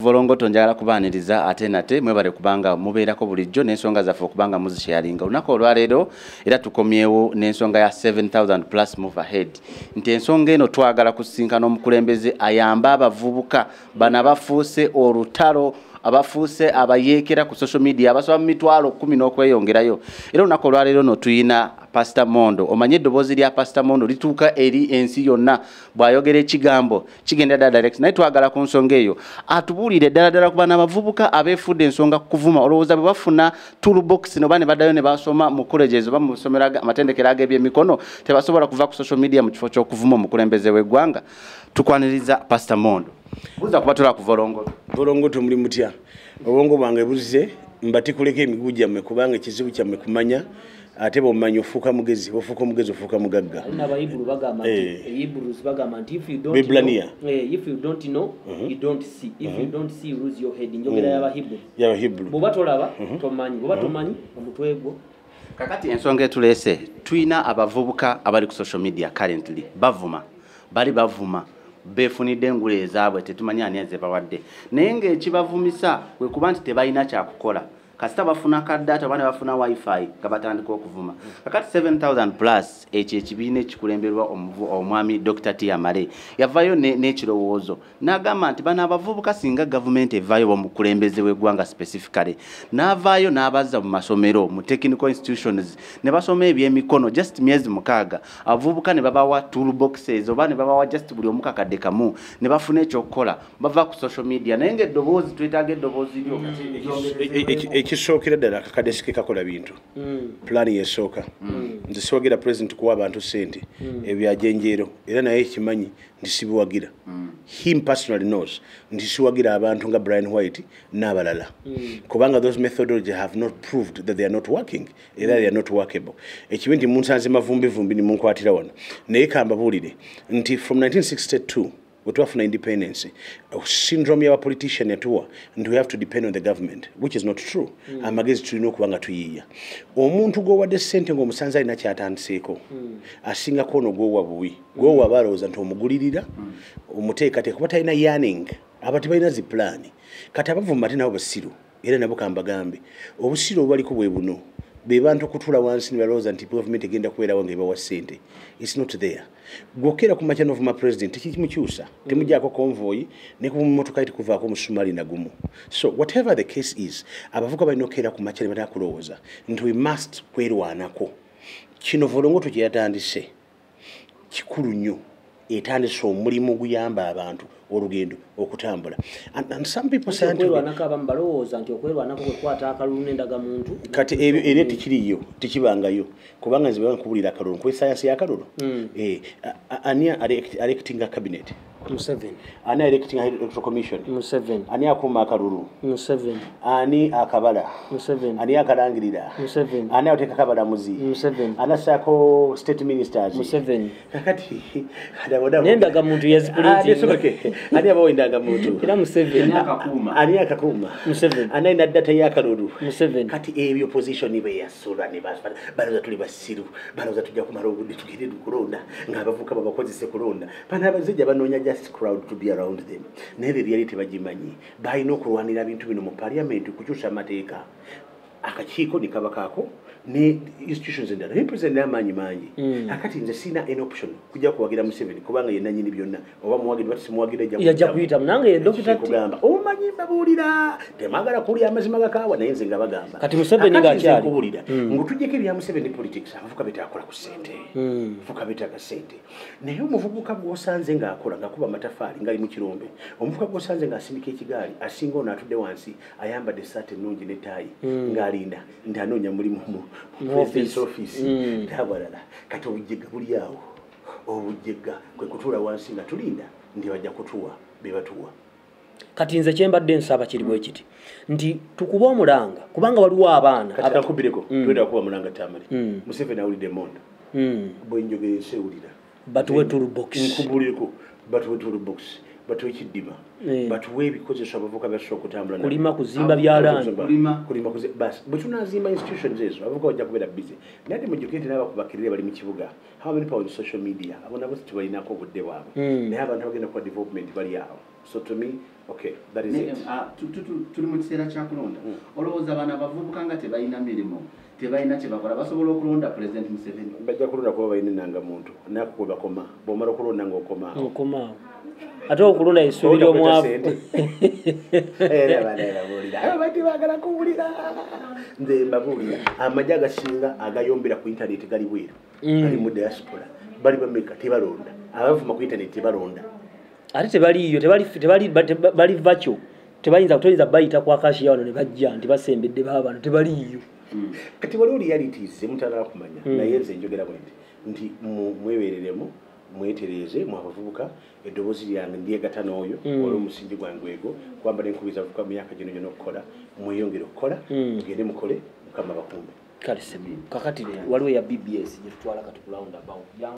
Volongoto, njagala kubaaniriza ate nate. Mwebale kubanga mubeerako bulijjo n'ensonga zaffe okubanga muzisharinga. Olunaku olwaleero era tukomyewo n'ensonga ya 7000 plus move ahead, nti ensonga eno twagala kusisinkana omukulembeze ayambe abavubuka bano abafuuse olutalo, abafuuse abayeekera ku social media, abasoba mu 100,000 n'okweyongerayo. Era olunaku olwaleero no tuyina Pastor Mondo. Omanye eddoboozi lya Pastor Mondo lituuka eri ensi yonna, bw'ayogera ekigambo kigenda ddala direct. Naye twagala ku nsonga eyo atubuulire ddala ddala ku bano abavubuka abeefudde ensonga kuvuma. Olowooza bwe bafuna toolbox oba ne baddayo ne basoma mu colleges oba mu masomero amatendekero ag'ebyemikono, tebasobola kuva ku social media mu kifo ky'okuvuma omukulembeze w'eggwanga? Tukwaniriza Pastor Mondo. Buuza kuba tula ku Volongoto. Volongoto, muli mutya? Obwongo bwange buzze mbatikuleko emigugu gyammwe, kubanga ekizibu kyammwe kumanya, ate bw'omanya ofuuka mugezi, bw'ofuuka omugezi ofuuka mugagga. N'Abayibulu bagamba nti, Hebrews bagamba nti if you don't Bebrania. know, if you don't know, you don't see. If you don't see, you lose your head. Njogera y'Abahibulu. Y'Abahibulu. Bw'oba tolaba tomanyi, bw'oba tomanyi omutwe gwo. Kakati ensonga etuleese, tulina abavubuka abali ku social media currently bavuma, bali bavuma beefunidde engule ezaabwe, tetumanyi ani ezebawadde, naye ng'ekibavumisa kwe kuba nti tebalina kyakukola. Kasita bafuna ka data oba ne bafuna wifi nga batandika okuvuma. Kakati 7000 plus, ekyo ekibiina ekikulemberwa omwami Dr. Tiamale, yavayo n'ekirowoozo n'agamba nti bano abavubuka, singa gavumenti evaayo, omukulembeze w'eggwanga specifically n'avaayo n'abazza mu masomero, mu technical institutions, ne basoma ebyemikono just myezi 6, abavubuka ne babawa toolboxes oba ne babawa just buli omu kakadde kamu, ne bafuna ekyokukola, bava ku social media. Naye ng'eddoboozi, twetaaga eddoboozi lyo. Ekisookera ddala, akakadde si ke kakola bintu. Pulaani yesooka. Nze siwagira president kuwa abantu sente ebyajenjeero, era naye kimanyi nti sibiwagira. Him personally knows nti siwagira abantu nga Brian White n'abalala, kubanga those methodology have not proved that they are not working, era they are not workable. Ekibi nti munsanze mavumbivumbi nimunkwatira wano, naye kambabuulire nti from 1962 bwe twafuna independence, syndrome y'aba politician yatuwa nti we have to depend on the government, which is not true. Amagezi tulina okuba nga tuyiiya. Omuntu gw'owadde ssente ng'omusanze alina kyatandiseeko, asingako ono gw'owa buwi. Gw'owa aba alowooza nti omugulirira, omuteekateeka, kuba talina yearning, aba tebalina zi pulaani. Kati abavuma ate nabo basiru, era nabo kambagambe obusiru obubaliko bwe buno: be bantu okutuula wansi ne balowooza nti gavumenti egenda kubeerawo ng'ebawa ssente. It's not there. Gwokera ku makya n'ovuma president, tekimukyusa, temugyako convoy, ne ku mmotoka ye tekuvaako omusumaali nagumu. So whatever the case is, abavubuka balina okukeera ku makya ne bataka kulowooza nti we must kwerwanako. Kino Volongoto kye yatandise kikulu nnyo, etandise omulimu oguyamba abantu olugendo okutambula. And some people say nti okwerwanako, abamu balowooza nti okwerwanako kwe kukwata akalulu n'endagamuntu. Kati ebyo era tekiriyo, tekibangayo, kubanga nze bwe nkubulira akalulu, nkuwa sayansi y'akalulu. Ani electinga cabinet? Museveni. Ani electinga electoral commission? Museveni. Ani akuuma akalulu? Museveni. Ani akabala? Museveni. Ani akalangirira? Museveni. Ani ateekako abalamuzi? Museveni. Ani assaako state ministers? Museveni. Kakati N'endagamuntu yaziprinting. Ani abawa endagamuntu? Era Museveni. Ani akakuuma? Museveni. Ani alina data y'akalulu? Museveni. Kati ebyo position bwe yasula ne balowooza tuli basiru, balowooza tujja kumala obudde tugende kulonda ng'abavubuka babakozese kulonda. Bano abazijja banoonya just crowd to be around them, naye the reality bagimanyi. Balina okulwanira bintu bino mu parliament, kukyusa amateeka, akakiiko ne kaba kaako ne institutions endala, naye president n'amaanyi mangi. Akati nze sina any option kujja kuwagira Museveni, kubanga ye nannyini byonna. Oba muwagira oba simuwagira, ejja Yajja kuyitamu nange ye Dr. T. Kugamba omanyi mbabuulira, temwagala kuwulira amazima gakaawa, naye nze nga bagamba. Kati Museveni Akati nze ng'akyali. nkubuulira ng'otuggyeko ebya Museveni politics, abavubuka betaakola ku ssente, abavubuka beetaaga ssente. Naye omuvubuka gw'osanze ng'akola, ng'akuba amataffaali ng'ali mu kirombe, omuvubuka gw'osanze ng'asindika ekigaali asinga ono atudde wansi ayambadde essaati ennungi n'ettaayi ng'alinda nti anoonya mulimu mu Mu president's office. office n'abalala. Kati obujjega buli awo, obujjega kwe kutuula wansi nga tulinda nti bajja kutuwa be batuwa. Kati nze kyembadde nsaba kiri bwe kiti nti tukube omulanga, kubanga waliwo abaana Kati kankubireko, twenda kuba mulanga tamale. Museveni awulidde emondo. Bwe njogera ensi ewulira. Batuwe toolbox. Nkubulireko, batuwe toolbox, batuwe ekiddima, batuwe ebikozeswa abavubuka basobola okutambula nabyo. Kulima, kuzimba byalaani. Kulima. Kulima, basi bwe tunazimba institutions ezo, abavubuka bajja kubeera busy. Naye ate mujjukire nti n'abakubakirire bali mu kibuga. How many people on social media? Abo nabo tebalinako obudde bwabwe. Naye abantu abagenda kuba development bali awo. So to me, okay, that is it. Tuli mu kiseera kya kulonda. Olowooza bano abavubuka nga tebalina mirimu, tebalina kye bakola, basobola okulonda President Museveni? Bajja kulonda kuba balina ennangamuntu, naku kwe bakoma. Bw'omala okulonda ng'okoma awo. Okomaawo. Ate okulonda essuubi ly'omwavu. Era babuulira. Abadde baagala kuwulira. Nze mbabuulira. Amagye agasinga agayombera ku internet gali bweru. Gali mu diaspora. Bali bameka tebalonda. Abavuma ku internet tebalonda. Ate tebaliiyo, bali vakyo. Tebayinza kutoyinza bayita kwa kashi wano ne bajja nti basembedde baabano, tebaliiyo. Kati waliwo realities zemutalala kumanya. Naye nze njogera bwe nti mwebereremu, mwetereeze mu abavubuka. Eddoboozi lyange ndyegatta n'oyo olw'omusingi gwange ego, kubamba n'enkubiza abavubuka mu myaka gino gyonna okukola, mweyongere okukola, mugende mukole, Mukama abakuume. Kale sebo, kakati waliwo eya BBS gye tutwala kati ku roundabout.